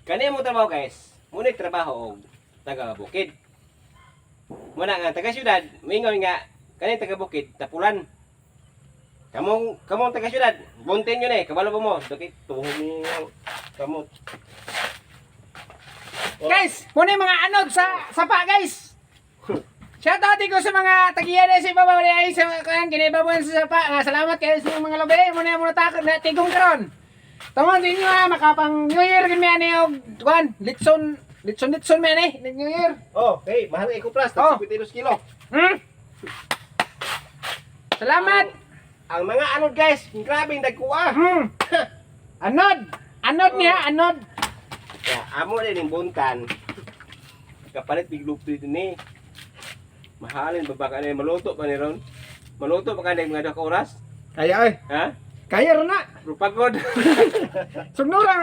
Kani mo trabaho, guys, muna trabaho og taga bukid. Muna nga taga syudad, mingon nga kani taga bukid tapulan. Kamong kamong taga syudad, buntin yun eh, kabalo pa mo, dukit tuhog ni kamot. Oh. Guys, muna yung mga anod sa sapa, guys. Shout out ko sa mga tagiya na sa ibabaw ni ay sa kanang kinibabaw sa sapa. Nga salamat kayo sa inyong mga lobe. Muna muna ta na tigong karon. Tama din nyo ha, makapang New Year gid mi ani og kuan, litson, litson litson mi ani, New Year. Oh, hey, mahal ang Eco Plus, Oh. 52 kilo. Salamat. Ang mga anod, guys, grabe yung dagkuha. Anod. Anod niya, anod. Ya, amo din yung buntan. Kapalit big loop dito ni. Mahalin ba ka ni maluto pa ni ron? Maluto pa ka ni mga duha ka oras? Kaya oy. Ha? Kaya ra na. Pero pagod. Sugnura.